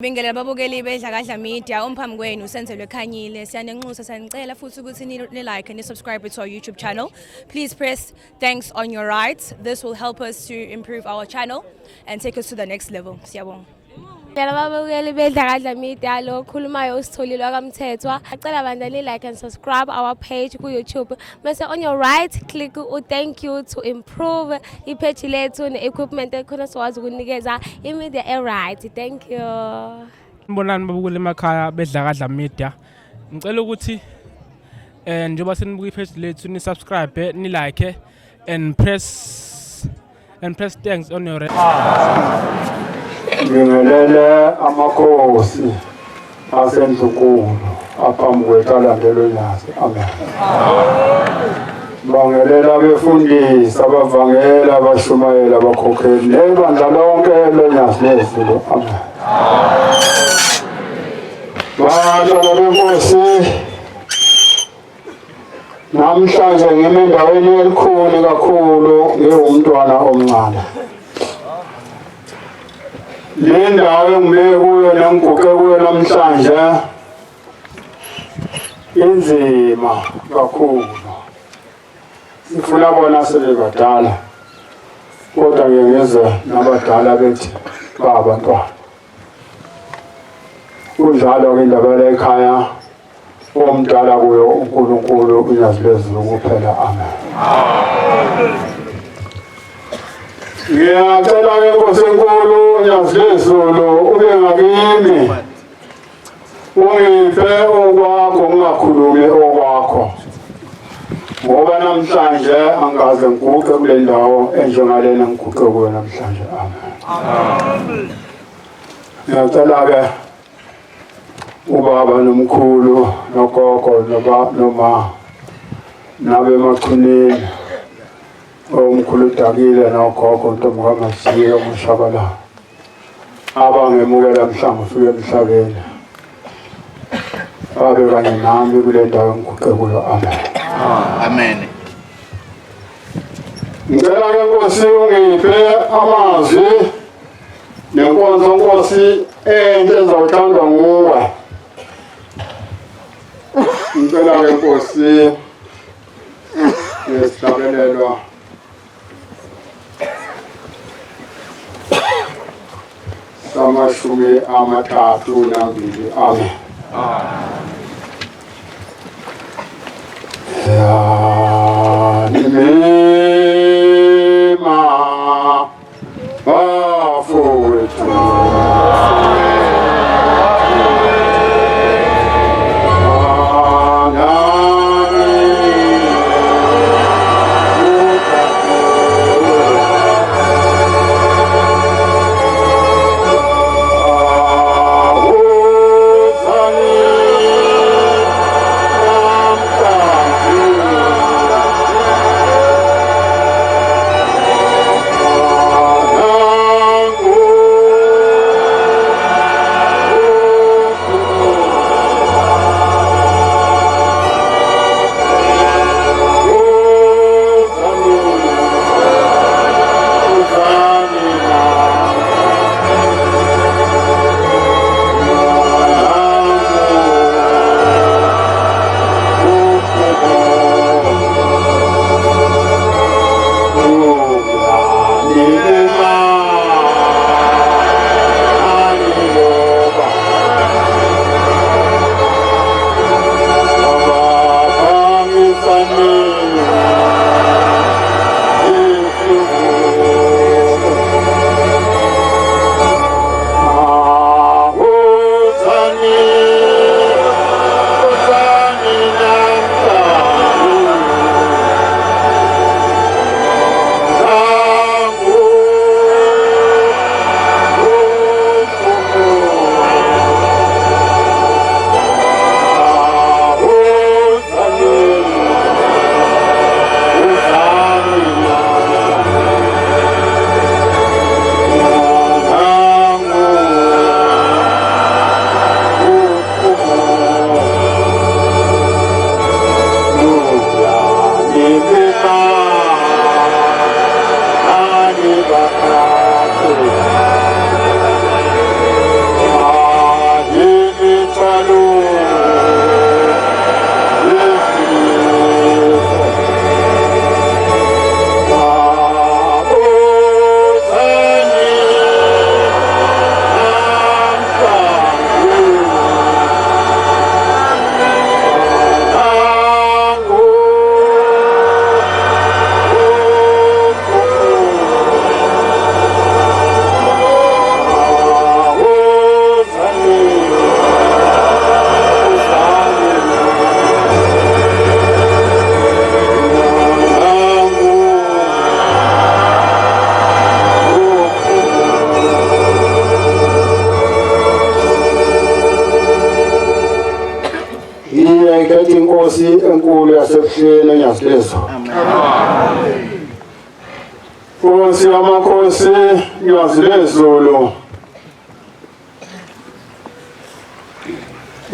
Bingelela babukeli beDlakadla Media umphambi kwenu usenzelwe khanyile siyanenxusa siyanicela futhi ukuthi ni like and subscribe to our YouTube channel. Please press thanks on your right. This will help us to improve our channel and take us to the next level. Siyabonga. Ngicela babukeli beDlakadla Media lo okhulumayo usitholile wakamthethwa. Acela bandla ni like and subscribe our page ku YouTube. Bese on your right click u thank you to improve i-page lethu ne-equipment ekhona siwazi ukunikeza i-media e-right. Thank you. Bonani babukeli emakhaya beDlakadla Media. Ngicela ukuthi njengoba senibuka i-page lethu ni subscribe, ni like and press thanks on your Ngibingelele amakhosi asendlunkulu aphambi kwethu alandelwe nyazi. Amen. Bangelela abefundisi, abavangeli, abashumayeli, abakhokheli nebandla lonke lonyazi lezulu. Amen. Bantwana benkosi, namhlanje ngime endaweni elikhulu kakhulu ngiwumntwana omncane. Le ndawo engime kuyo nengiguqe kuyo namhlanje inzima kakhulu. Sifuna bona sebebadala, kodwa ngeke ngizwe nabadala bethi babantwana. Kunjalo-ke indaba yala ekhaya, omdala kuyo uNkulunkulu unyazi lwezulu kuphela. Amen. Ngiyacela-ke Nkosi enkulu unyazi lwezulu ube ngakimi, ungiphe okwakho ngingakhulumi okwakho, ngoba namhlanje angikaze ngiguqe kule ndawo enjengalena ngiguqe kuyo namhlanje. Amen. Ngiyacela-ke ubaba nomkhulu nogogo noba noma nabe emachunini omkhulu udakile nogogo ntombi kaMaziyo uMshabalala abangemukela mhla ngifika emhlabeni babe kanye nami kule ndawo engiguqe kuyo. Amen. Amen. Ngicela ke Nkosi ungiphe amazwi nenkonzo Nkosi enhle ezawuthandwa nguwe. Ngicela ke Nkosi ngesihlabelelo sama-32. Amen. Yanimema bafowethu. ngikhetha inkosi enkulu yasebuhleni eNyazi Lezulu. Nkosi yamakhosi, Nyazi Lezulu.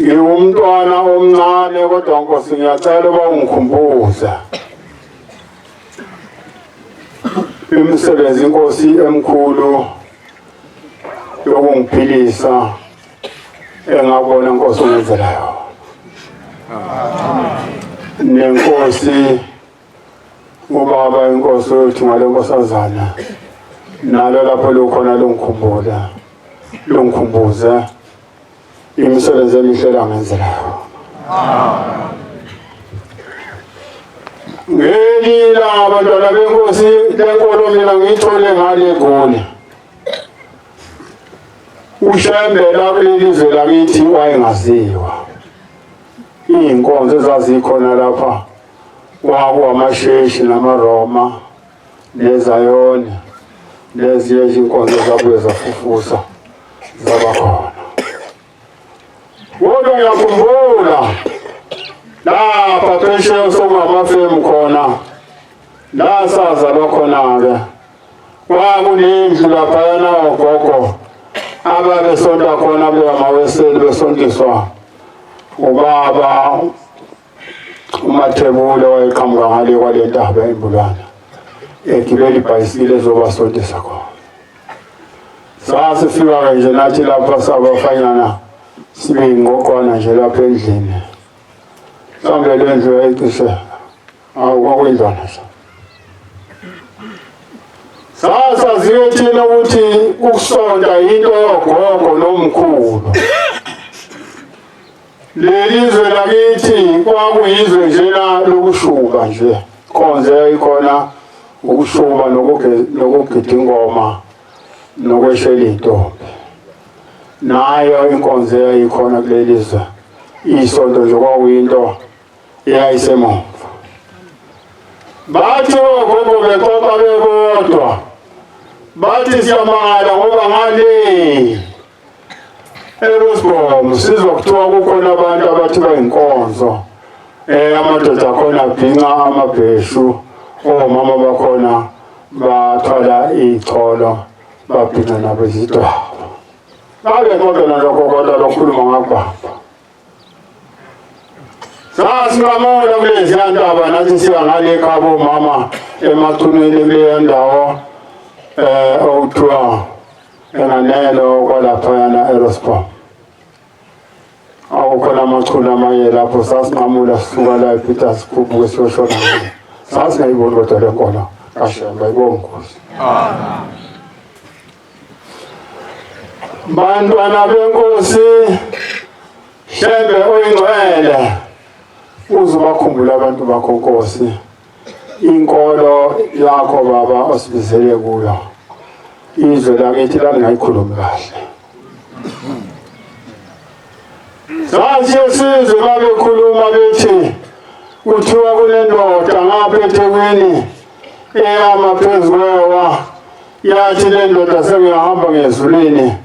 Ngiwumntwana omncane kodwa Nkosi ngiyacela uba ungikhumbuze imisebenzi inkosi emkhulu yokungiphilisa engabona inkosi ungenzela yona nenkosi ubaba inkosi uyothi ngale nkosazana nalo lapho lukhona lungikhumbula lungikhumbuze imisebenzi emihle langenzela yona. Ngelinye ilanga abantwana benkosi lenkolo mina ngiyithole ngale Goli. UShembe la kuleli zwe lakithi wayengaziwa. Iy'nkonzo ezazikhona lapha kwakuwamasheshi namaRoma neZayoni nezinye izinkonzo zabuye zafufusa zaba khona. Kodwa ngiyakhumbula lapha phesheya sokungamafemu khona la sazalwa khona-ke kwakunendlu laphayana ogogo ababesonta khona beyamaweseli besontiswa ubaba uMathebula wayeqhamuka ngale kwale ntaba imbulana egibela ibhayisikili ezobasontisa khona. Sasifika-ke nje nathi lapha sabafanyana sibe yingqoqwana nje lapha endlini. Mhlawumbe le ndlu yayicishe awu kwakuyindlwana nje. Sasaziwe thina ukuthi ukusonta yinto yogogo nomkhulu. Leli zwe lakithi kwakuyizwe njena lokushuba nje. Konze yayikhona ukushuba nokugida ingoma nokweshela iy'ntombi. Nayo inkonzo eyayikhona kuleli zwe isonto nje kwakuyinto eyayisemuva. Bathi ogogo bexoxa bebodwa bathi siyamangala ngoba ngale eRosbom sizwa kuthiwa kukhona abantu abathi bayinkonzo amadoda akhona abhinca amabheshu omama bakhona bathwala icholo babhinca nabo izidwaba babe kodwa nalokho kodwa lokhuluma ngakubamba sasinqamula kuleziya ntaba nathi siya ngale khabo mama emachunweni kuleya ndawo okuthiwa enganelo kwalaphayana eRosbom. Akukhona amachunu amanye lapho sasinqamula sisuka la ePeter sikhuphuke siyoshona ngale. Sasingayiboni kodwa le nkolo kaShembe ayibongi Nkosi. Bantwana benkosi Shembe oyingcwele uzobakhumbula abantu bakho Nkosi. Inkolo yakho baba osibizele kuyo izwe lakithi lalingayikhulumi kahle. Sathi esizwe babekhuluma bethi kuthiwa kunendoda ngapha eThekwini eyama phezu kwewa yathi le ndoda sengiyahamba ngezulwini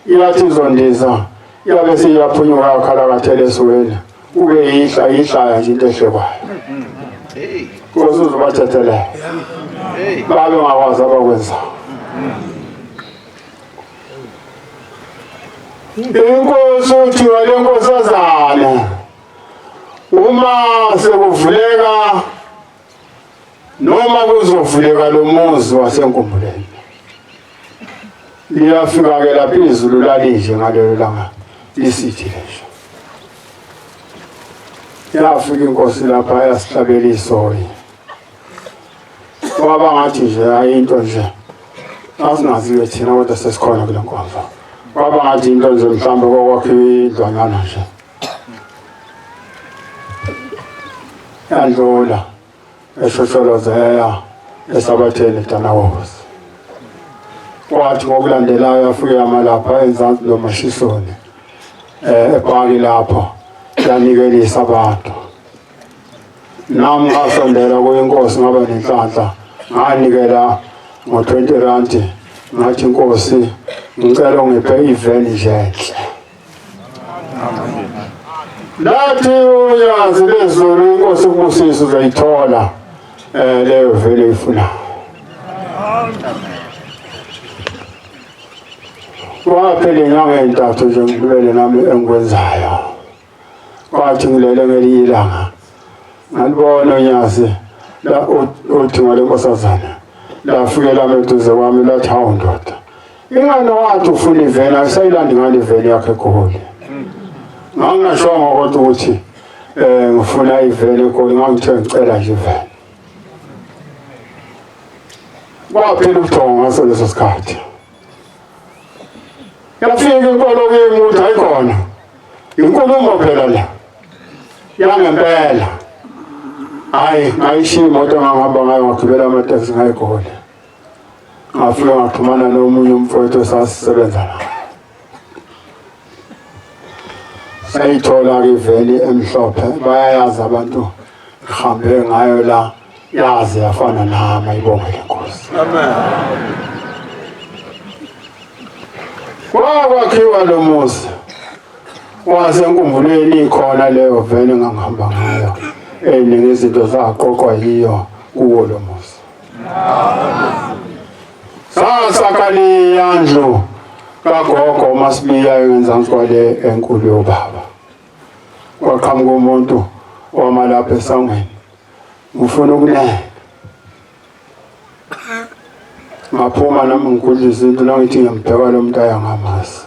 yathi izondiza yabe seyiyaphunyuka yakhalakathela esiweni kube yihla yihlaya nje into ehlekwayo Nkosi uzobathethelela babe ngakwazi abakwenza inkosi uthiwa le nkosazana uma sekuvuleka noma kuzovuleka lo muzi wasenkumbuleni liyafika-ke lapha izulu lalidle ngalelo langa lisithi lesho yafika inkosi lapha yasihlabela isoyi kwaba ngathi nje hayi into nje asingaziwe thina kodwa sesikhona kule nkonzo kwaba ngathi into nje mhlawumbe kwakwakhiwa indlwanyana nje yadlula eshosholozeya esabatheni eDanawosi kwathi ngokulandelayo yafike yama lapha enzansi lomashisoni ebhaki lapho yanikelisa abantu nami ngasondela kuyinkosi ngaba nenhlanhla nganikela ngo-20 rand ngathi inkosi ngicela ungiphe iveni nje enhle. Lathi uyazi lezulu inkosi kubusisa uzoyithola leyo vele ifuna. Kwaphela inyanga ey'ntathu nje ngilibele nami engikwenzayo. Kwathi ngilele ngelinye ilanga ngalibona unyazi la uthi ngale nkosazana lafike lami eduze kwami lathi hawu ndoda ingane wathi ufuna iveni ayisayilandi ngale iveni yakhe egoli. Ngangingashongo kodwa ukuthi ngifuna iveni egoli, ngangithe ngicela nje iveni. Kwaphela ubuthongo ngaso leso sikhathi. Yafika inkolo kimi ukuthi ayikhona. Inkulumo phela le. Yangempela. Hayi, ngayishiya imoto ngahamba ngayo ngagibela amateksi ngayigoli. Ngafika ngaxhumana nomunye umfowethu esasisebenza naye. Sayithola-ke iveni emhlophe, bayayazi abantu ngihambe ngayo la, yaze yafana nami, ayibonge le Nkosi. Amen. Kwakwakhiwa lo muzi wasenkumbulweni ikhona leyo veni engangihamba ngayo, ey'ningi izinto zaqoqwa yiyo kuwo lo muzi. Sasakaliya ndlu kagogo uMasibiya engenzansi kwale enkulu yobaba. Kwaqhamuka umuntu wama lapha esangweni, ngifuna ukunene. Ngaphuma nami ngigudla izinto nangithi ngiyambheka lo muntu ayangamazi.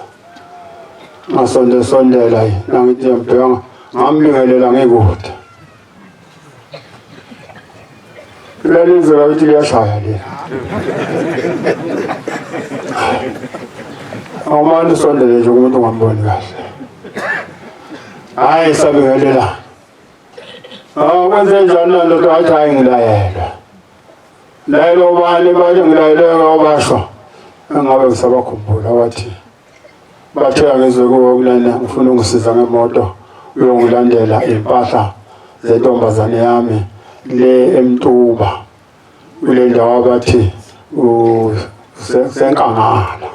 Ngasonde sondela nangithi ngiyambheka ngambingelela ngikude. Leli zwe lakithi liyashaya leli. Awumane usondele nje kumuntu ungamboni kahle. Hhayi sabingelela. Ah kwenze njani na ndoda wathi hhayi ngilayelwa. Layelwa ubani bathi ngilayelwe obasho. Engabe ngisabakhumbula wathi bathe angizwe kuwo kulena ngifuna ungisiza ngemoto uyongilandela impahla zentombazane yami le emtuba kule ndawo abathi usenkangala.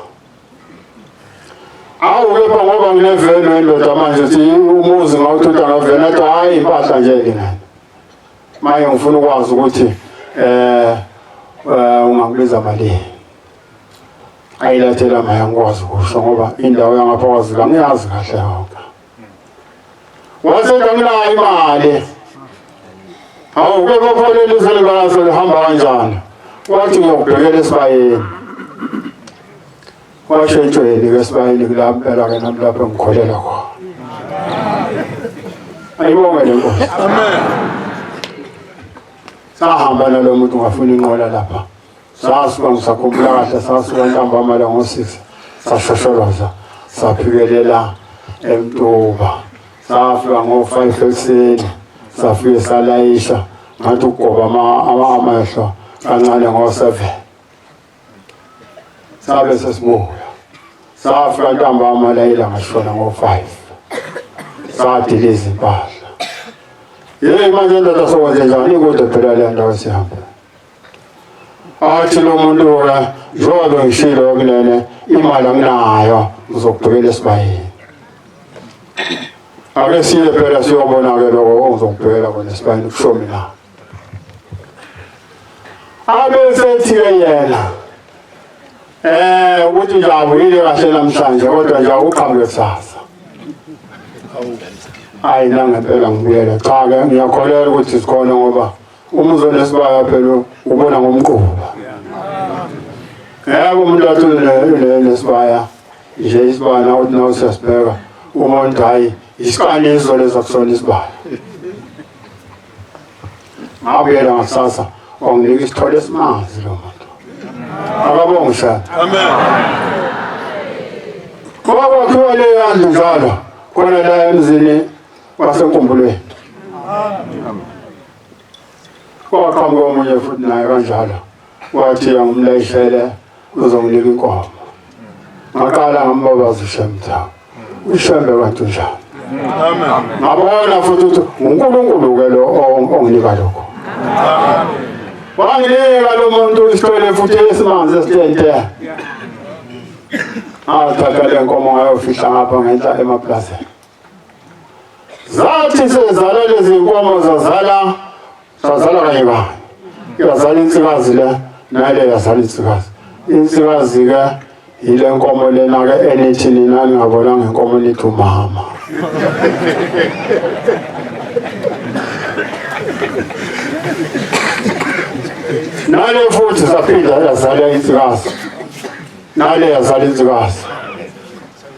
Awu kepha ngoba ngineveni wendoda manje uthi umuzi ngawuthutha ngaveni athi hhayi impahla nje lingane. Manje ngifuna ukwazi ukuthi ungakubiza malini. Ayilathela maya ngikwazi ukusho ngoba indawo yangapha kwaZulu angiyazi kahle yonke. Wasethi anginayo imali. Hawu kepha pho leli zwe likaZulu lihamba kanjani? Wathi ngiyokubhekela esibayeni. Washo entshweni ke esibayeni kula mpela ke nami lapho engikholela khona. Ayibonge le Nkosi. Amen. Sahamba nalo muntu ngafuna inqola lapha. Sasuka ngisakhumbula kahle sasuka ntambama la ngo-6 sashosholoza saphikelela eMtuba. Safika ngo-5 ekuseni safike salayisha ngathi ukugoba amehlo kancane ngo-7. Sabe sesibuya. Safika ntambama la ilanga lishona ngo-5. Sadiliza impahla. Yeyi manje ndoda sokwenze njani ikude phela le ndawo esihambe. Athi lo muntu-ke njengoba bengishilo kunene imali anginayo ngizokubhekela esibayeni. Ake siye phela siyobona-ke lokho ongizokubhekela kona esibayeni kusho mina. Abesethi-ke yena ukuthi nje abuyile kahle namhlanje kodwa nje akuqhamuke kusasa. Hayi nangempela ngibuyela. Cha-ke ngiyakholelwa ukuthi sikhona ngoba uma uzonesibaya phela ubona ngomquba. Yebo umuntu athi unesibaya nje isibaya nawe uthi nawe siyasibheka umuntu hhayi isikaniso leso kusona isibaya. Ngabuyela ngakusasa wanginika isithole esimanzi lo muntu. Akabonge shana. Amen. Ngoba kwakhiwa leyo ndlu njalo khona la emzini wasenkumbulweni. Kwaqhamuka omunye futhi naye kanjalo wathi angimlayishele uzonginika inkomo. Ngaqala ngambabaza uShembe. uShembe kanti unjani? Amen. Ngabona futhi ukuthi uNkulunkulu ke lo onginika lokho. Amen. Wanginika lo muntu isithole futhi esimanzi esitente. Athatha le nkomo ngayofihla ngapha ngenhla emaplazini. Zathi sezala lezi nkomo zazala zazala kanye kanye. Yazala insikazi le nale yazala insikazi. Insikazi ke yile nkomo lena ke enithi nina ningabona ngenkomo nithi umama. Nale futhi zaphinda yazala insikazi. Nale yazala insikazi.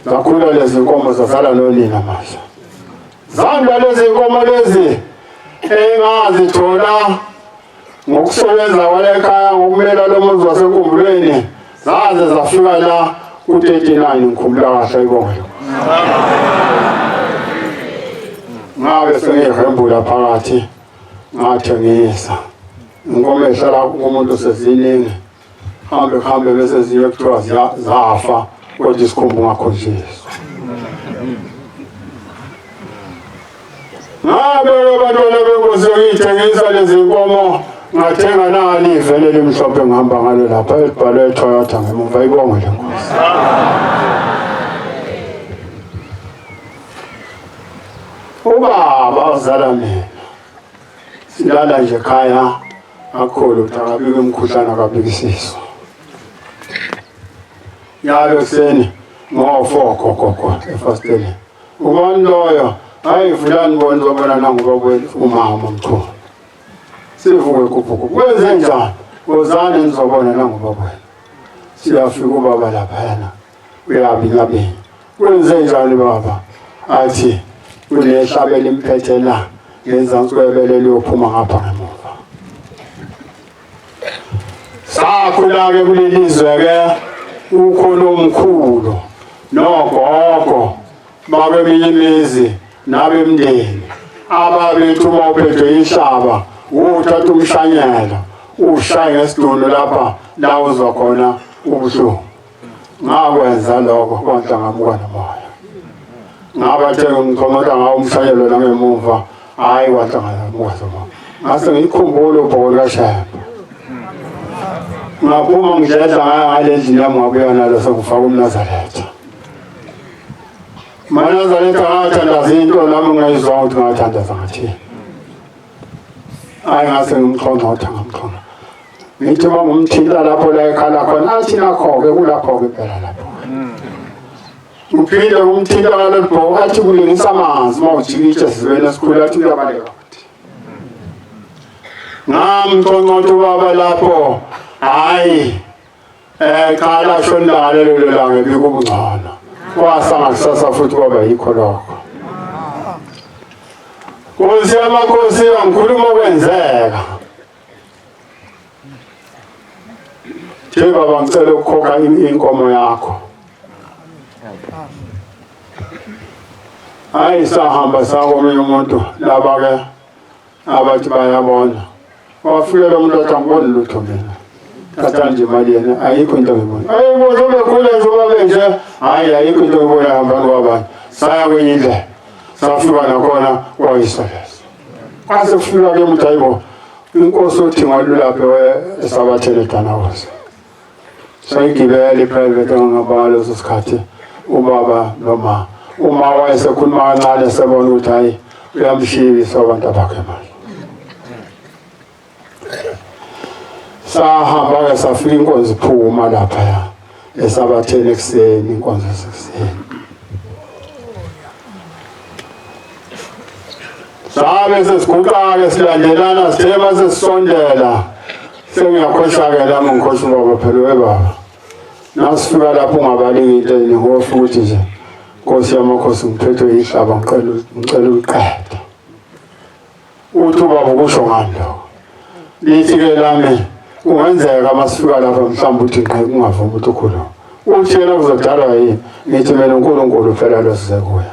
Zakhula lezi nkomo zazala nonina manje. Zanda lezi nkomo lezi engazithola ngokusebenza kwale ekhaya ngokumela lo muzi wasenkumbulweni zaze zafika la ku-39 ngikhumbula kahle ibonge. Ngabe sengihembula phakathi ngathengisa. Inkomo ehlala kumuntu seziningi hambe kuhambe bese ziye kuthiwa zafa kodwa isikhumba ungakhonjiswa. Ngabe abantwana benkosi ngiyithengisa lezi nkomo ngathenga nali ivele limhlophe ngihamba ngalo lapha elibhalwe Toyota ngemuva ibonge le nkosi. Ubaba ozala mina silala nje ekhaya kakhulu ukuthi akabike umkhuhlane akabike isisu. Njalo ekuseni ngo-four gogogo efasiteleni. Ubani loyo? Hayi vulani bona nizobona nangu bakwenu umama mkhulu. Sivuke khuphuku. Kwenze njani? Wozani nizobona nangu bakwenu. Siyafika ubaba laphayana. Uyabinyabenya. Kwenze njani baba? Athi kunehlabe limphethe la ngenzansi kwebele liyophuma ngapha ngemuva. Sakhula-ke kuleli zwe-ke ukhona omkhulu nogogo bakweminye imizi nabemndeni ababethi uma uphethwe inhlaba uthatha umshanyelo ushaye ngesidunu lapha la uzwa khona ubuhlungu. Ngakwenza lokho kwanhlangamuka nomoya. Ngabathe ngimchomota ngawo umshanyelo nangemuva hhayi kwanhlangamuka nomoya. Ngase ngiyikhumbula ubhoko likaShembe. Ngaphuma ngidledla ngaya ngale ndlini yami ngabuya nalo sengifaka umNazaretha. MaNazaretha ngathandaza into nami ngayizwa ukuthi ngathandaza ngathini. Hayi ngase ngimxhongxotha ngamxhonga. Ngithi uma ngumthinta lapho la ekhala khona athi nakho-ke kulapho-ke impela lapho. Uphinde ngumthinta ngalolu bhoko athi kulengisa amanzi uma ujikitshe esizweni esikhulu athi uyabaleka. Ngamxhongxotha ubaba lapho hhayi cha lasho ilanga lelo langa ebikubungcono. Kwasa ngakusasa futhi kwaba yikho lokho. Nkosi yamakhosi angikhuluma okwenzeka. Nje baba ngicela ukukhokha inkomo yakho. Hayi sahamba sakomunye umuntu laba ke abathi bayabona. Wafika lo muntu wathi angiboni lutho mina. Thatha nje imali yena ayikho into engibona. Ayibo zobekhula nje babe nje. Hayi ayikho into engibona hambani kwabanye. Saya kwenye indlela. Safika nakhona kwayiswa leso. Kwase kufika ke umuntu ayibo inkosi uthi ngalulaphe esabathele eDanawuza. Sayigibela i-private engangaba ngaleso sikhathi ubaba noma uma wayesekhuluma kancane sebona ukuthi hayi uyamshiyisa abantu abakhe manje. Sahamba-ke safika inkonzo iphuma laphaya esabatheni ekuseni inkonzo yasekuseni. Sabe sesiguqa-ke silandelana sithe uma sesisondela sengiyakhosha-ke nami ngikhosha ubaba phela webaba. Nasifika lapho ungabaleki into eningi wofika ukuthi nje Nkosi yamakhosi ngiphethwe yihlaba ngicela ngicela uliqede. Uthi ubaba ukusho ngani lokho? Lithi-ke lami kungenzeka uma sifika lapha mhlawumbe uthi ngqe kungavumi ukuthi ukhulume. Uthi yena kuzodalwa yini? Ngithi mina uNkulunkulu phela lo size kuye.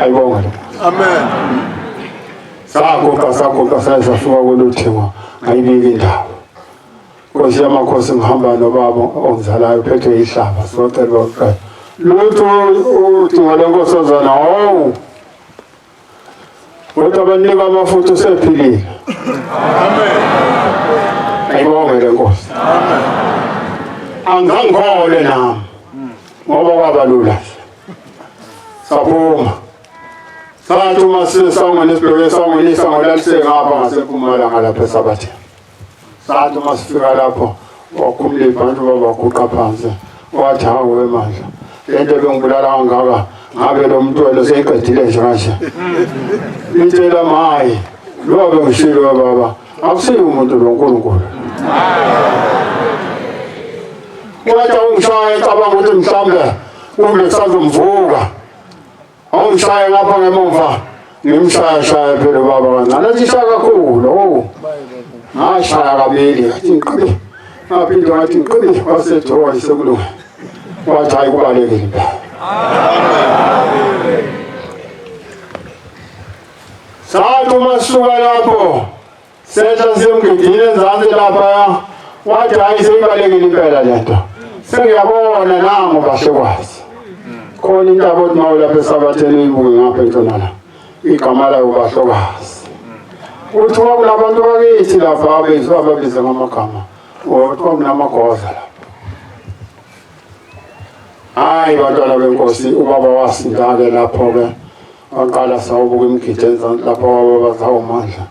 Ayibonge lo. Amen. Saguqa saguqa saye safika kuluthingo ngayibika indaba. Nkosi yamakhosi ngihamba nobaba ongizalayo uphethwe yihlaba socela ukuqeda. Lutho ucingo lenkosazana hawu Kodwa banika amafutha usephilile. Amen. Ayibonge le Nkosi. Amen. Angangikholwe nami. Ngoba kwaba lula. Saphuma. Sathi uma sisesangweni esibheke esangweni, isango lalisengapha ngasempumalanga lapha esabatheni. Sathi uma sifika lapho wakhumula ibhantshi ubaba waguqa phansi wathi hawu wemandla le nto ebengibulala kangaka ngabe lo muntu wena seyiqedile nje kanje. Ngitshela mayi loba bengishilo baba akusiyo umuntu lo uNkulunkulu. Wathi awungishaya ecabanga ukuthi mhlawumbe kumbe kusazomvuka. Awungishaye ngapha ngemuva ngimshaya shaya phela ubaba kancane athi shaya kakhulu oh ngashaya kabili ngathi ngiqibi ngaphinde ngathi ngiqibi wasethi oh sekulunga wathi hayi kubalekile impela. Sathi uma sisuka lapho sehla siyomgidini enzansi laphaya wathi hayi seyibalekile impela le nto sengiyabona nangu bahlekwazi khona intaba othi uma ulapha esabatheni uyibuke ngapha entshonala igama layo bahlokazi uthi kwakunabantu bakithi lapha abezwa ababiza ngamagama kuthiwa kunamagoza lapha. Hayi bantwana benkosi, ubaba wasinda-ke lapho-ke waqala sawubuka imigidi enzansi lapho wababa sawumandla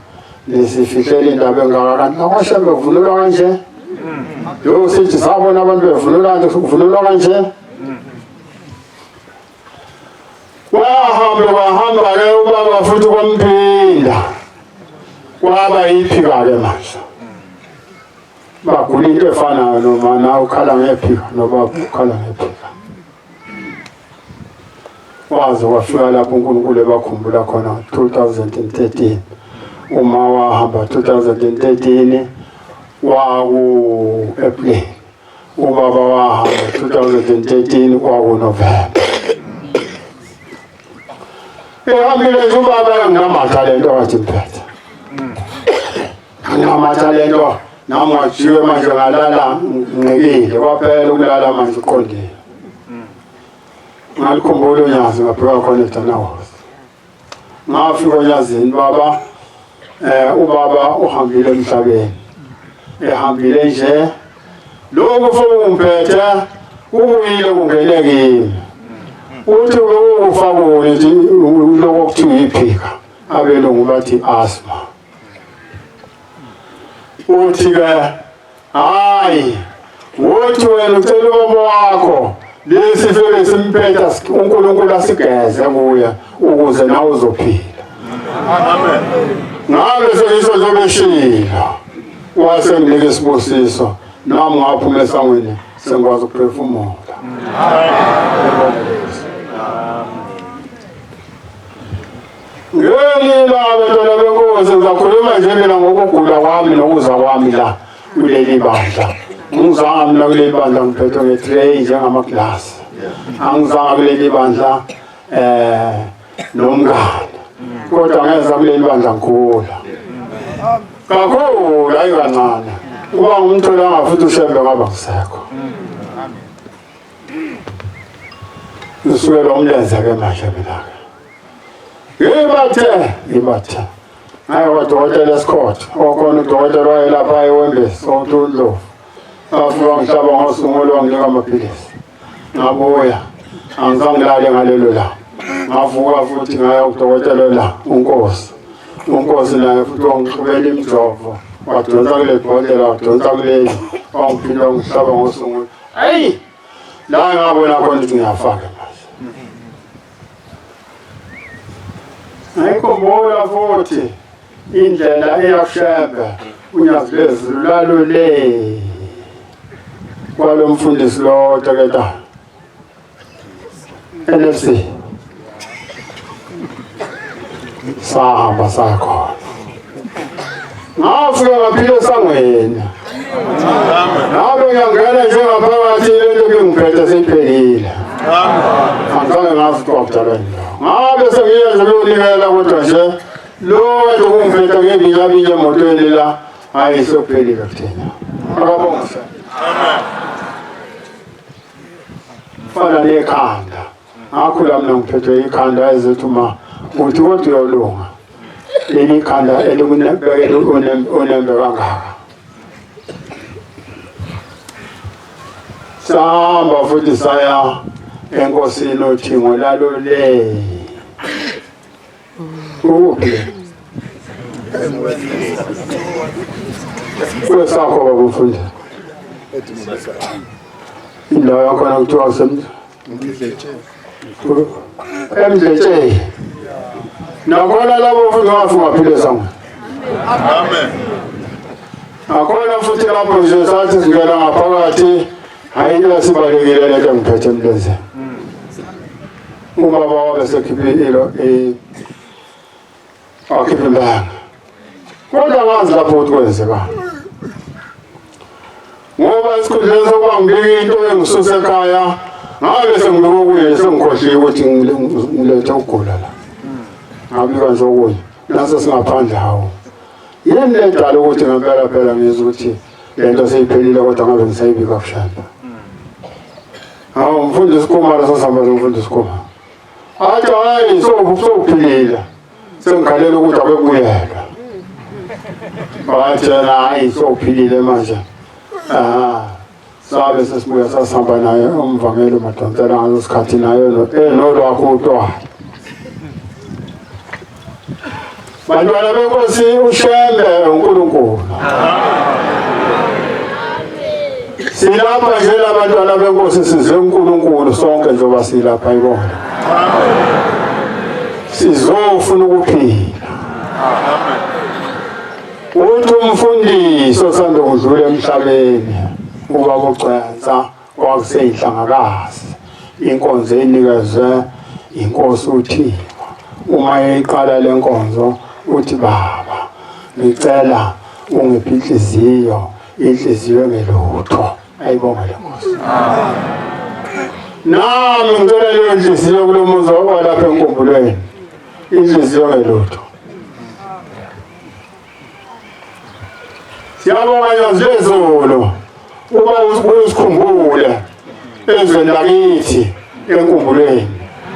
nisifihlela indaba engaka kanti lakwashembe kuvunulwa kanje yo sithi sabona abantu bevunula kanje kuvunulwa kanje. Wahamba wahamba-ke ubaba futhi kwamphinda kwaba yiphika-ke manje bagula into efanayo noma nawe ukhala ngephika nobaba ukhala ngephika. Waze wafika lapho uNkulunkulu ebakhumbula khona 2013 uma wahamba 2013 waku April ubaba wahamba 2013 kwaku November. Ehambile nje ubaba nginamatha lento wathi mphethe nginamatha lento nami ngajiwe manje ngalala ngiqekile kwaphela ukulala manje uqondile. Ngalikhumbula unyazi ngabheka khona eDanahouse. Ngafika onyazini baba ubaba uhambile emhlabeni ehambile nje lokhu fukumphethe kubuyile kungene kimi uthi ukufa kuni nje lokho kuthiwa iphika abelungu bathi asthma. Uthi ke hayi uthi wena ucela ubaba wakho lesi sifebe simphetha uNkulunkulu asigeze kuye ukuze nawe uzophila. Amen. Ngabe sengisho njengoba eshilo wase nginika isibusiso nami ngaphuma esangweni sengikwazi ukuphefumula. Ngelila bantwana benkosi ngizakhuluma nje mina ngokugula kwami nokuza kwami la kuleli bandla. Ngizanga mina kuleli bandla ngiphethwe nge-tray njengamaglasi. Angizanga kuleli bandla nomngane. Kodwa ngeza kuleli bandla ngikhula. Kakhulu hayi kancane. Kuba ngumtholanga futhi ushembe ngaba ngisekho. Ngisukela umlenze-ke manje mina-ke. Ngibathe, ngibathe. Ngaye kwadokotela esikhotha. Okhona udokotela wayelapha ewembesi, oNtundlovu. Bafika ngihlaba ngosungulo wanginika amaphilisi. Ngabuya. Angizange ngilale ngalelo langa. Ngavuka futhi ngaya kudokotela la, uNkosi. UNkosi naye futhi wangixubela imijovo. Wadonsa kuleli bhodlela, wadonsa kuleli. Wangiphinda wangihlaba ngosungulo. Ayi! La ngabona khona ukuthi ngiyafaka manje. Ngayikhumbula futhi indlela eyakushembe unyazi lwezulu lalule kwalo mfundisi lo dokotela NFC sahamba sakhona ngafika ngaphila esangweni ngabe ngiyangena nje ngaphakathi lento ebingiphethe seyiphelile angizange ngazi ukuthi kwakudalwa yini ngabe sengiye nje kuyonikela kodwa nje lo kade kungiphethe ngebinyabinye emotweni la hayi sekuphelile kuthina akabonga. Fana nekhanda ngakhula mina ngiphethwe ikhanda ezithi uma uthi kodwa uyolunga leli khanda elikunebekela unembe kangaka. Sahamba futhi saya enkosini othingo lalule Ukuphi? Kwesakho baba mfundisi. Indawo yakhona kuthiwa Emdletsheni. Nakhona labo futhi ngafika ngaphile sangwe. Amen. Nakhona futhi lapho nje sathi singena ngaphakathi hayi into yasibalekile lento engiphethe emlenzeni. Ubaba wabe sekhiphe ilo wakhipha imbanga. Kodwa ngazi lapho ukuthi kwenzekani. Ngoba esikhundleni sokuba ngibike into engisusa ekhaya ngabe sengibike okunye sengikhohliwe ukuthi ngilethe ukugula la. Ngabika nje okunye nase singaphandle hawo. Yini le edala ukuthi ngempela phela ngizwe ukuthi le nto seyiphelile kodwa ngabe ngisayibika kushanda. Hawu mfundisi Khumalo sasihamba nomfundisi Khumalo. Athi hayi sowuphilile. Sengikhalela ukuthi akekuyelwa. Bathi yena hayi sowuphilile manje. Ah sabe sesibuya sasihamba naye umvangeli uMadonsela ngaleso sikhathi naye enolwakho utwala. Bantwana benkosi uShembe uNkulunkulu. Silapha nje labantwana benkosi size uNkulunkulu sonke njengoba silapha ibona. Sizofuna ukuphila. Uthi umfundisi osanda kudlula emhlabeni ubaba uGcwensa kwakuseyinhlangakazi inkonzo enikezwe inkosi uThixo uma eyiqala le nkonzo uthi baba ngicela ungiphe inhliziyo inhliziyo engelutho ayibonga le nkosi nami ngicela leyo nhliziyo kulo muzi walapha enkumbulweni inhliziyo engelutho Siyabonga Nyazi lezulu uba usikhumbule ezweni lakithi enkumbulweni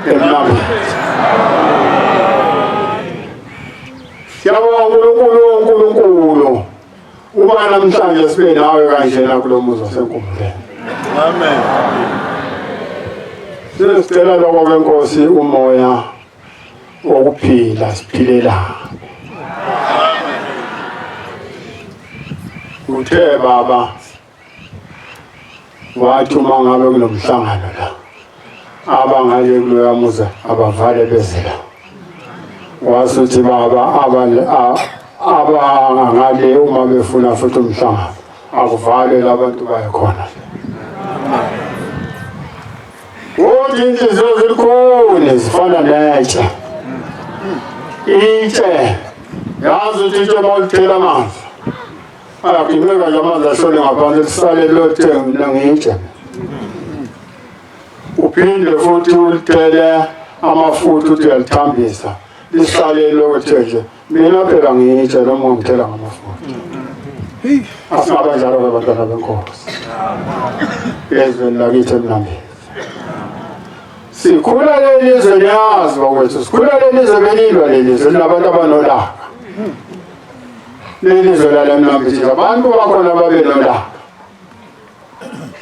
emnambithi. Siyabonga uNkulunkulu uNkulunkulu uba namhlanje sibe nawe kanjena kulo muzi wasenkumbulweni. Amen. Sicela lokho ke Nkosi umoya wokuphila siphilelane. Uthe baba wathi uma ngabe kunomhlangano la abangale kuloya muzi abavale beze la wasuthi baba abangale uma befuna futhi umhlangano akuvale labantu baye khona. Uthi inhliziyo zilikhuni zifana netshe. Itshe yazi ukuthi itshe uma ulithela amanzi ayaginqika nje amanzi ashone ngaphansi lisale lothe mina ngitshe. Uphinde futhi ulithele amafutha uthi uyalithambisa lisale lothe nje mina phela ngitshe noma ungithela ngamafutha. Asingaba njalo-ke bantwana benkosi ezweni lakithi emnambeni. Sikhula leli zwe niyazi bakwethu, sikhula leli zwe belilwa leli zwe linabantu abanolaka. Leli zwe lala emnambithi abantu bakhona babe nolaka.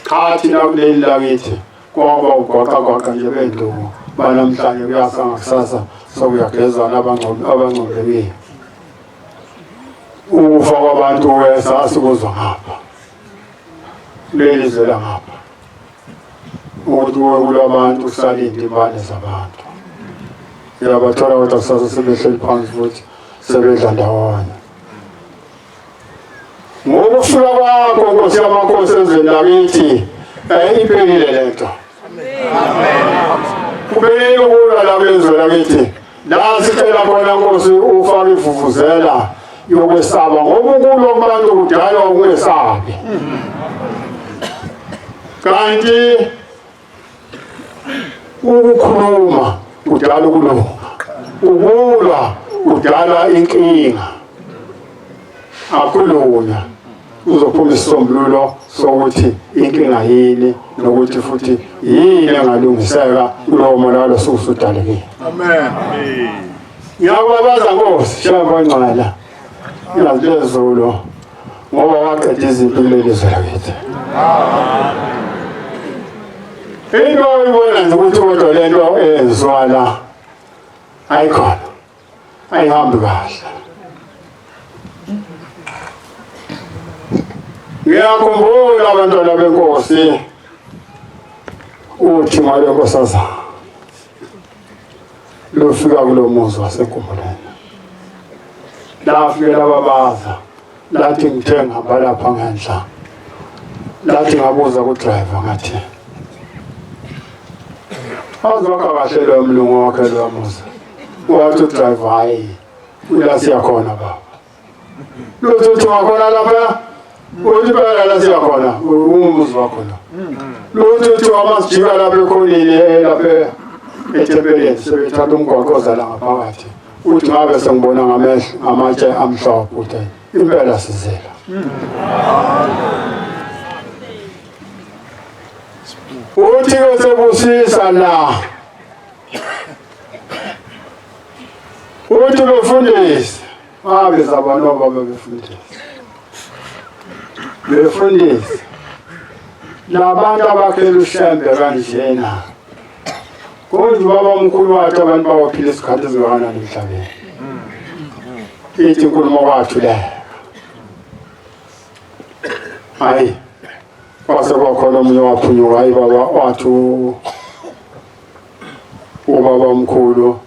Cha thina kuleli lakithi kwaba ugwaqagwaqa nje benduku banamhlanje kuyasa ngakusasa sokuyagezana abangcombekile. Ukufa kwabantu sasikuzwa ngapha leli zwe langapha ukuthi kulabantu kusalinde imali zabantu uyabathola kodwa kusasa sebehleli phansi futhi sebedla ndawonye ngokufika kwakho nkosi yamakhosi ezweni lakithi um iphelile le nto kuphelile ukulwa la kulezwe lakithi la sicela khona nkosi ufake ivuvuzela yokwesaba ngoba ukulwa kubantu kudalwa ukungesabi kanti ukukhuluma kudala ukulunga ukulwa kudala inkinga akhulunywa kuzophuma isisombululo sokuthi inkinga yini nokuthi futhi yini engalungiseka kulowo monakalo osuke usudalekile. Amen. Ngiyakubabaza Nkosi, Shembe ongcwele, Nyazi lezulu, ngoba waqeda izimpi kuleli zwe lakithi. Into oyibona nje ukuthi kodwa le nto eyenziwa la ayikhona. Ayihambi kahle. Ngiyakhumbula abantwana benkosi uthi ngale nkosazana lufika kulo muzi wasenkumbuleni lafike lababaza lathi ngithe ngihamba lapha ngenhla lathi ngabuza kudriver ngathi azwakha kahle loyo mlungu wakhe loyo muzi wathi udriver hhayi ula siyakhona baba lutho uthi wakhona lapha uthi phela la siyakhona umuzi wakho lo lutho uthi wamasijika lapha ekhoneni lapha ethempeleni sebethatha umgwaqo ozala ngaphakathi uthi ngabe sengibona ngamehlo ngamatshe amhlophe uthi impela sizela uthi ke sebusisa la uthi befundisi babiza abantu obaba befundisi befundisi labantu abakhela ushembe kanjena konje ubaba omkhulu wathi abantu bawophila isikhathi ezingakanani emhlabeni ithi inkulumo kwathu le hayi kwase kwakhona omunye waphunyuka hayi baba wathi ubaba omkhulu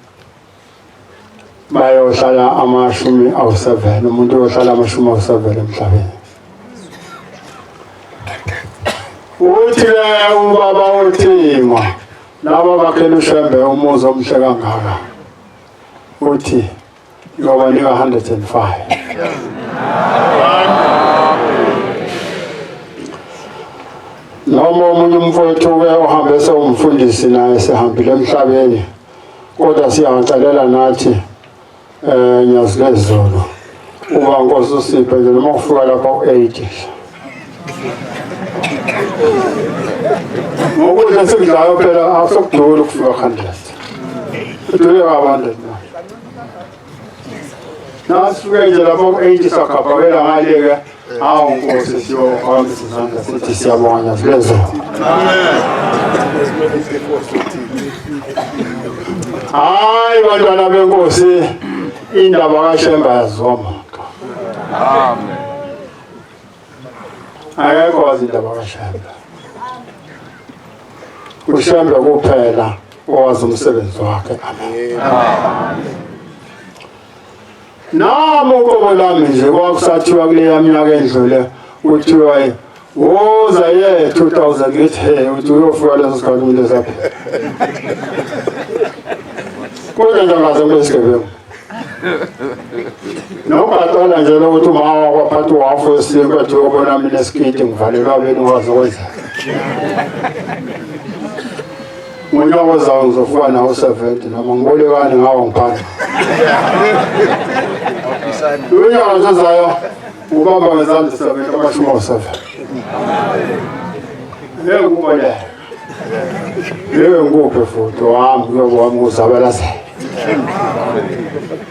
bayohlala 70 umuntu uyohlala 70 emhlabeni uthi-ke ubaba uthingwa laba bakhela ushembe umuzi omuhle kangaka uthi ngiyobanika 105 noma omunye umfowethu-ke ohambe sewumfundisi naye sehambile emhlabeni kodwa siyangicelela nathi eh nyazi lezulu uba nkosi usiphe nje noma ufika lapha u-80 ngokudla esikudlayo phela asekuduli ukufika 100 kudule ka-100 manje nasifike nje lapha ku-80 sagabhabela ngale-ke hawu nkosi siyophakamisa izandla sithi siyabonga nyazi lezulu hayi bantwana benkosi indaba kashemba yaziwa muntu Amen. Akekho wazi indaba kaShembe. UShembe kuphela owazi umsebenzi wakhe. Amen. Nami uqobo lami nje kwakusathiwa kuleya minyaka edlule kuthiwa woza ye 2000 ngithi he uthi uyofika leso sikhathi umuntu esaphila. Kodwa nje ngaze kube isigebengu. Nokubhaqela nje lokuthi umama wakwaphatha uhafu wesinkwa ethi uyobona mina esikiti ngivalelwa beni ngikwazi ukwenza. Ngonyaka ozayo ngizofika nawo 70 noma ngibolekane ngawo ngiphatha. Unyaka nje ozayo ubamba ngezandla 70 amashumi awu-7. Ngeke kuboleke. Ngeke ngikuphe futhi wami kuyobe wami uzabalazela.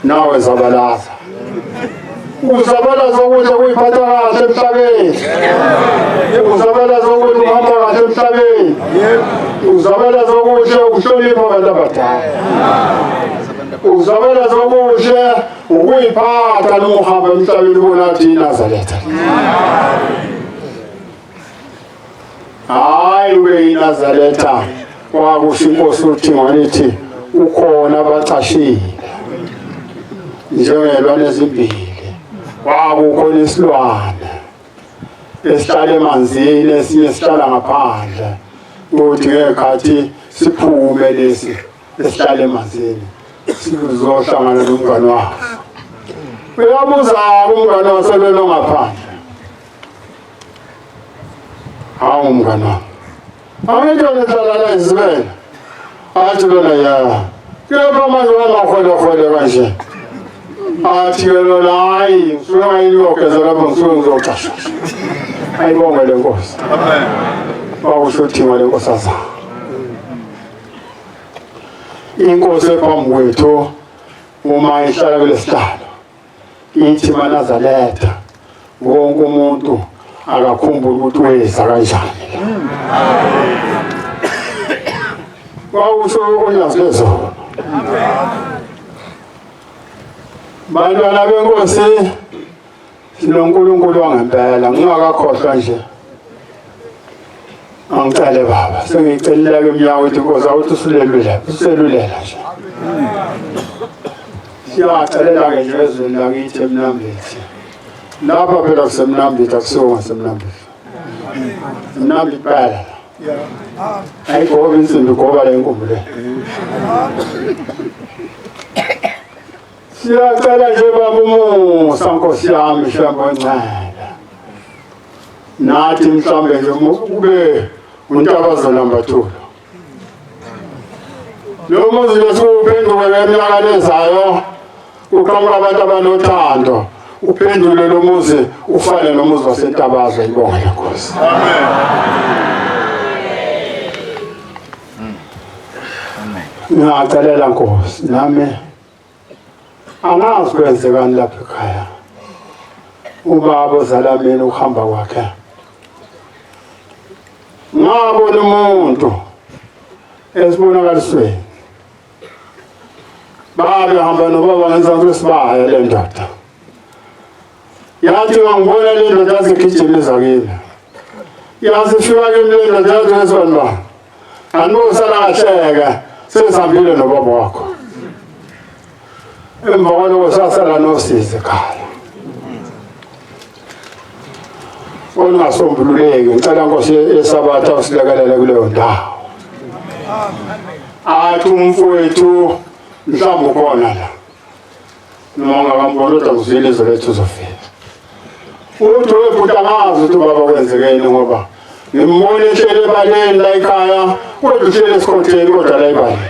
Nawe zabalaza. Uzabalaza ukuthi kuyiphatha kahle emhlabeni. Uzabalaza ukuthi uhamba kahle emhlabeni. Uzabalaza ukuthi ukuhlonipha abantu abadala. Uzabalaza okuhle ukuyiphatha noma uhamba emhlabeni ubona ukuthi iNazaretha. Hayi ube iNazaretha kwakusho inkosi uThingwane ithi ukhona abacashile njengelwane ezimbili kwakukhona isilwane esihlala emanzini esinye sihlala ngaphandle kuthi ngekhathi siphume lesi esihlala emanzini sizohlangana nomngane waso uyabuza-ke umngane waso lona ongaphandle Hawu mngani wami. Angithi wena hlala la ezibele. Athi lona ya. Kepha manje wangaholehole kanje. Athi ke lona hayi ngisuke ngayiyogeza lapho ngisuke ngizoxasha. Ayibonge le nkosi. Amen. Kwakusho uthingo lenkosazana. Inkosi ephambi kwethu uma ihlala kulesihlalo ithi manazaletha wonke umuntu akakhumbule ukuthi weza kanjani wawusho unyazi lezolo Bantwana benkosi, sinoNkulunkulu wangempela. Ngingakakhohlwa nje, angicele baba, sengiyicelile ke umnyaka ukuthi inkosi awuthi usulelulela, uselulela nje. Siyacelela-ke nje ezweni lakithi eMnambithi. Lapha phela kuseMnambithi, akusiwo ngaseMnambithi. Mnambithi kuphela. Ayigobi insimbi, goba le nkumbu le. Siyacela nje baba umusa, Nkosi yami, Shembe oncela. Nathi mhlambe nje kube untabazela mbathulo. Lo muzi lesiwuphenduke ngeminyaka lezayo, uqhamuka abantu abanothando, uphendule lo muzi ufane nomuzi waseNtabaza. Ibonga lenkosi. Amen. Ngingacelela Nkosi, nami angazi kwenzekani lapha ekhaya. Ubaba ozala mina, ukuhamba kwakhe, ngabona umuntu esibonakalisweni, babehamba nobaba ngenzansi kwesibaya. Le ndoda yathi ngangibona le ndoda, yazigijima kimi, yasifika kimi le ndoda, yathi, "Wesibani ba, andibosala kahleke, sesihambile nobaba wakho." Emva kwaloko sasala nosizi ekhaya olungasombululeki. Ngicela Nkosi yesabatha usilekelele kuleyo ndawo. Athi umfowethu mhlawumbe ukhona la, noma ungakambona, kodwa ngizwile izwe lethu uzofika. Uthi, "Webhuti, angazi ukuthi ubaba kwenzekeni, ngoba ngimbona ehleli ebaleni la ekhaya, kodwa uhleli esikhotheni, kodwa la ebaleni."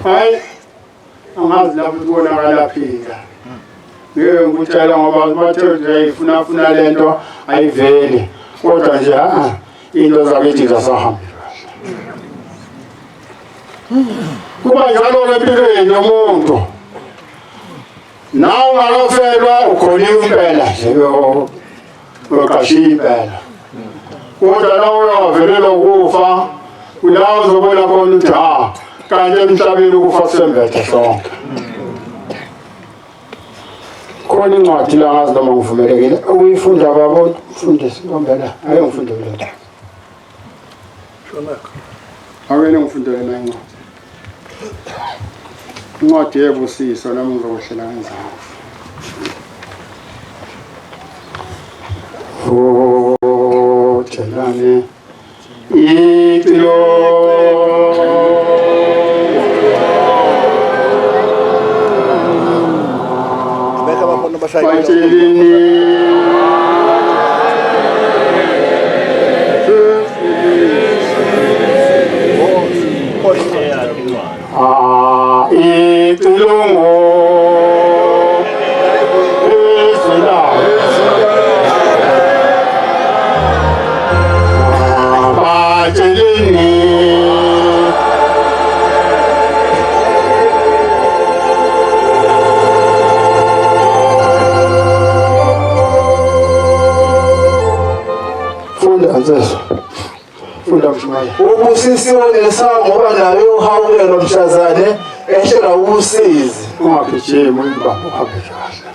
Hayi, angazi lapho kubonakala phila. Ngeke ngikutshela ngoba bathe nje ayifuna funa lento ayiveli, kodwa nje a into zakithi zasahambi kahle. Kuba njalo-ke empilweni yomuntu, nawe ungakafelwa ukholiwe impela nje, uyoqashiya impela, kodwa la uyavelelwa ukufa, kula uzobona khona ukuthi ha, kanti emhlabeni ukufa kusembethe sonke. Khona incwadi la, ngazi noma ngivumelekile ukuyifunda. Baba mfundisi Nkombela, ake ngifunde kule ndaba. Ake ngifundele na incwadi, incwadi yebusiso, nami ngizokwehlela ngenzansi. Vutshelani icilongo. Beka abafana bashaye. Batsheleni Ah, icilongo izwi layo. Batsheleni. Funda nsizwa, funda mshumayeli. Ubusisiwe onesawo, ngoba naye uhawukelwa mhlazane ehlelwa usizi. Ungagijimi, uyibambe, uhambe kahle.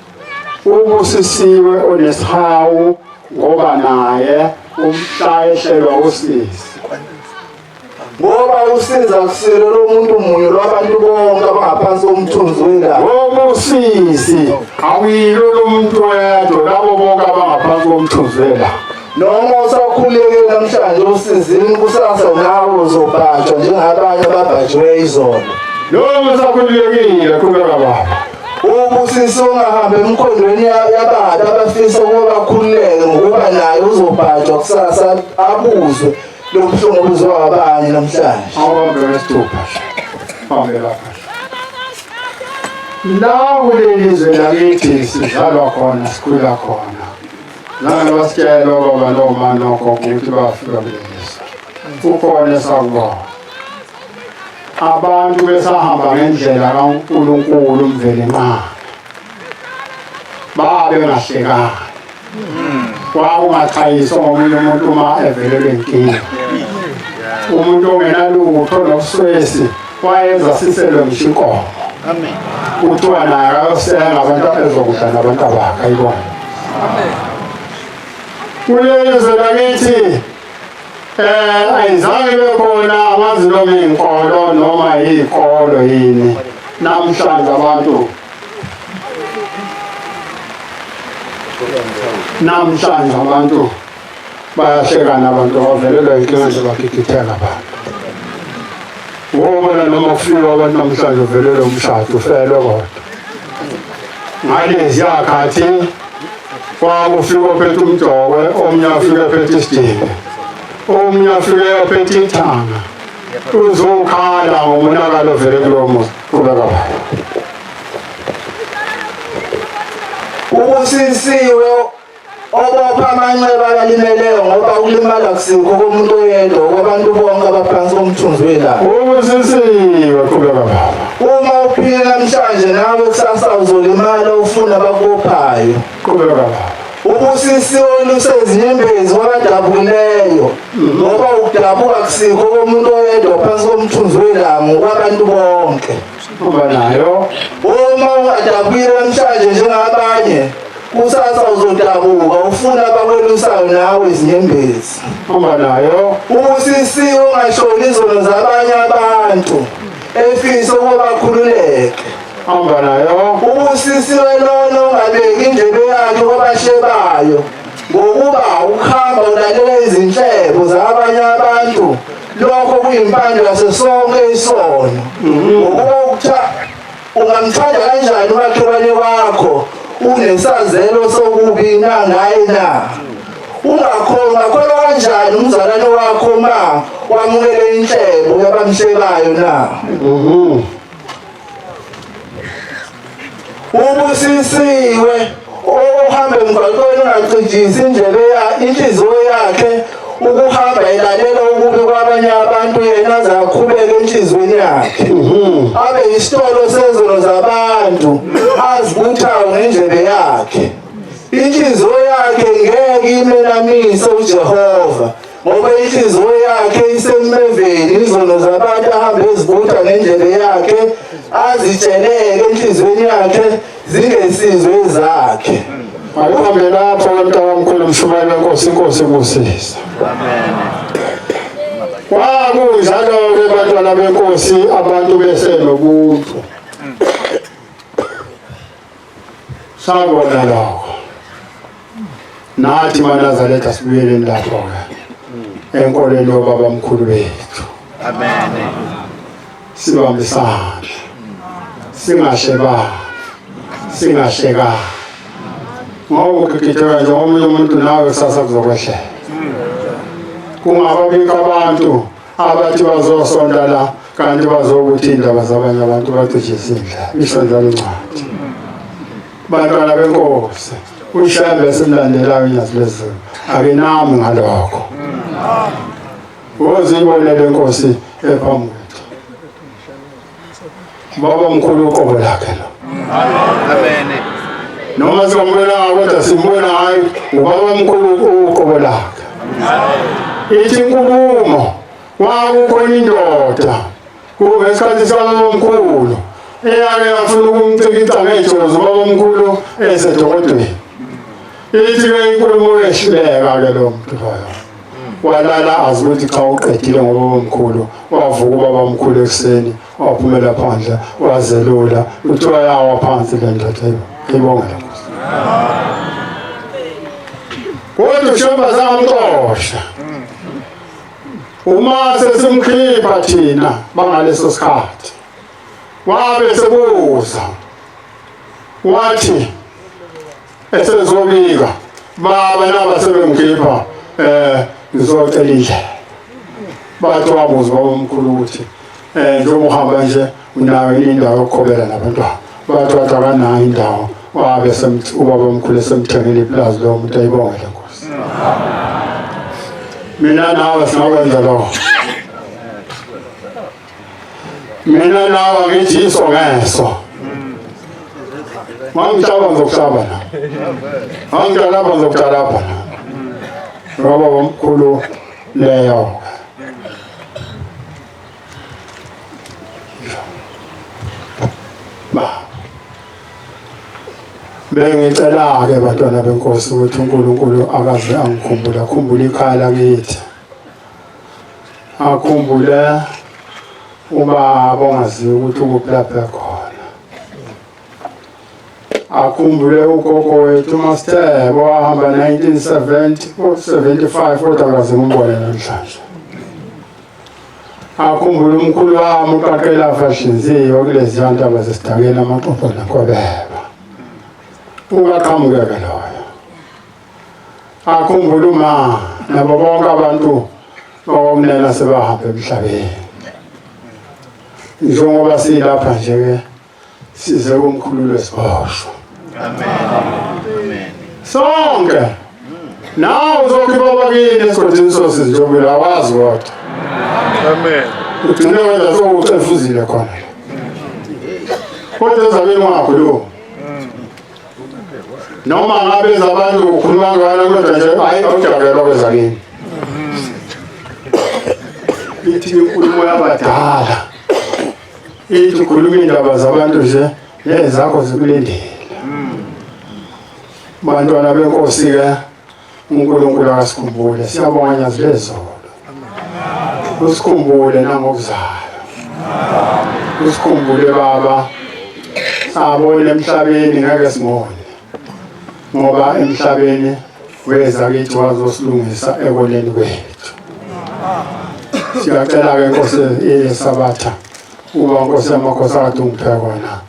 Ubusisiwe onesihawu, ngoba naye umhla ehlelwa usizi. Ngoba usizi akusilo lomuntu munye, lwabantu bonke abangaphansi komthunzi welanga. Ngoba usizi awuyilo lomuntu wedwa, labo bonke abangaphansi komthunzi welanga. Noma usakhuleke namhlanje usizini, kusasa nawe uzobhajwa njengabanye ababhajiwe izolo. Noma usakhululekile, qhubeka baba. Ubusisiwe ongahambi emkhondweni yababi abafisa ukuba bakhululeke, ngokuba naye uzobhajwa kusasa, abuzwe lobuhlungu obuzwa abanye namhlanje. Awubambe wesithupha, bambe lapha la kuleli zwe lakithi sizalwa khona, sikhula khona. Nani basitshela obaba noma nogogo ukuthi bafika kuleli zwe, kukhona esakubona abantu besahamba ngendlela kaNkulunkulu uMvelinqangi, babe ngahlekani, kwakungachayiswa ngomunye umuntu uma evelelwe inkinga. Umuntu ongenalutho nobuswesi. Wayenza siselwe ngisho inkomo. Amen. Kuthiwa naye akayosenga abantu ezokudla nabantu abakhe ayibona. Amen. Kuleli zwe lakithi ayizange ibe khona angazi noma inkolo noma iy'kolo yini. Namhlanje abantu namhlanje abantu bayahlekana abantu bavelelwa inkinga nje bagigitheka abantu. Ngobona noma kufiwa abantu namhlanje uvelelwe umshado ufelwe kodwa. Ngalezi yakhathi kwakufika ophethe umjokwe, omunye afike ephethe isidingo, omunye afike ephethe ithanga. Uzokhala ngomonakalo ovele kulowo muzi. Qhubeka baba. Ubusisiwe obopha amanxeba abalimeleyo ngoba ukulimala kusikho komuntu oyedwa okwabantu bonke abaphansi komthunzi welanga. Ubusisiwe qhubeka baba. Uma uphile namhlanje nawe kusasa uzolimala ufuna abakubophayo. Qhubeka baba. Ubusisiwe olusezinyembezi kwabadabukileyo ngoba ukudabuka kusikho komuntu oyedwa phansi komthunzi welanga okwabantu bonke. Uba nayo. Uma ungadabukile namhlanje njengabanye kusasa uzodabuka ufuna abakwelusayo nawe izinyembezi. Uba nayo. Ubusisiwe ungashoni izono zabanye abantu efisa ukuba bakhululeke. Hamba nayo. Ubusisiwe lona ongabeki indlebe yakhe kwabahlebayo ngokuba ukuhamba ulalela izinhlebo zabanye abantu lokho kuyimpande yaso sonke isono. Ngokuba ungamthanda kanjani umakhelwane wakho unesazelo sokubi na ngaye na? Ungakholwa kanjani umzalwane wakho ma wamukele inhlebo yabamhlebayo na? Ubusisiwe ohamba emgwaqweni ungacijisi indlebe inhliziyo yakhe ukuhamba elalela okubi kwabanye abantu yena aze aqhubeke enhliziyweni yakhe. Abe isitolo sezono zabantu azibuthayo ngendlebe yakhe. Inhliziyo yakhe ngeke imenamise uJehova ngoba inhliziyo yakhe isemeveni izono zabantu ahambe ezibutha ngendlebe yakhe azitsheleke enhliziyweni yakhe zingesizwe zakhe. Akuhambe lapho mntakamkhulu mshumayeli wenkosi, inkosi ibusise. Kwakunjalo-ke bantwana benkosi, abantu besenobuntu. Sabona lokho. Nathi maNazaretha sibuyeleni lapho-ke enkolweni yobabamkhulu bethu. Amen. Sibambisane. Singahlebani. Singahlekani. Ngoba ugigitheka nje omunye umuntu nawe kusasa kuzokwehlela. Kungababikho abantu abathi bazosonta la kanti bazokuthi indaba zabanye abantu bacijise indlela. Isho njalo incwadi. Bantwana benkosi, uShembe esimlandelayo iNyazi lezulu akenami ngalokho. Wozibonele inkosi ephambi kwethu. Baba mkhulu uqobo lakhe lo. Amen. Noma singambonanga kodwa simbona hayi ubaba mkhulu uqobo lakhe. Ithi inkulumo kwakukhona indoda kungesikhathi sikababamkhulu eyake yafuna ukumcikica ngejozi ubabamkhulu esedokodweni. Ithi-ke inkulumo yehluleka-ke lo muntu loyo. Walala azi ukuthi cha uqedile ngobabamkhulu, wavuka ubabamkhulu ekuseni waphumela phandle wazelula, kuthiwa yawa phansi le ndoda ibonge le nkosi. Kodwa uShembe azangamxosha. Uma sesimkhipha thina bangaleso sikhathi wabe sebuza wathi esezobika baba naba sebemkhipha ngizocela indlela. Bathi wabuza babamkhulu ukuthi njengoba uhamba nje unayo indawo yokukhobela nabantwana. Bathi wathi akanayo indawo, wabe ubabamkhulu esemthengela ipulazi lowo muntu ayibonge le nkosi. Mina nawe singakwenza lokho. Mina nawe ngithi iso ngeso. Ngangihlaba ngizokuhlaba la. Ngangitalapha ngizokutalapha la. Ngoba bomkhulu leyo. Ba Bengicela-ke bantwana benkosi ukuthi uNkulunkulu akaze angikhumbule, akhumbule ikhaya lakithi, akhumbule ubaba ongaziyo ukuthi ukuphi lapho ekhona, akhumbule ugogo wethu uMasithebe owahamba 1970 75 kodwa akaze ngimbone namhlanje. Akhumbule umkhulu wami uqaqela fahlinziwe kuleziya ntaba zesidakeni amaxoxo nankobeba. Ungaqhamukeka loyo. Akhumbule uma nabo bonke abantu bakomnena sebahamba emhlabeni. Njengoba silapha nje ke size kumkhulule siboshwa. Amen. Amen. Sonke. Nawe uzokhipha abakini esigodini sosizi njengoba awazi kodwa. Amen. Ugcine wenza sowucefuzile khona. Kodwa ezabeni ungakhulumi. Noma ngabe ezabantu ukhuluma ngana kodwa nje hayi awujabulela kwezakini. Ithi inkulumo yabadala. Ithi ukhuluma indaba zabantu nje nezakho zikulindile. Bantwana benkosi ke uNkulunkulu akasikhumbule. Siyabonga Nyazi lezulu. Usikhumbule nangokuzayo. Usikhumbule baba. Sabona emhlabeni ngeke singone. Ngoba emhlabeni weza kithi wazosilungisa ekoneni kwethu. Siyacela ke Nkosi yeSabatha uba Nkosi yamakhosi akade ungiphe kona.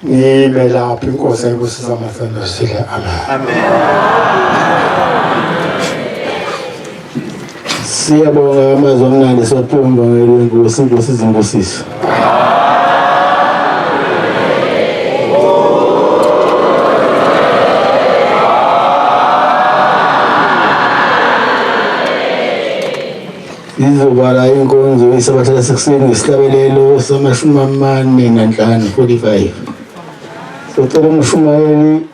Ngime lapho inkosi ayibusisa amathandazile. Amen. Amen. Siyabonga amazwi amnandi siwaphiwe umbangeli wenkosi, inkosi izibusiso. Izobala inkonzo isabatha lasekuseni ngesihlabelelo samashumi amane nanhlanu 45. Socela umshumayeli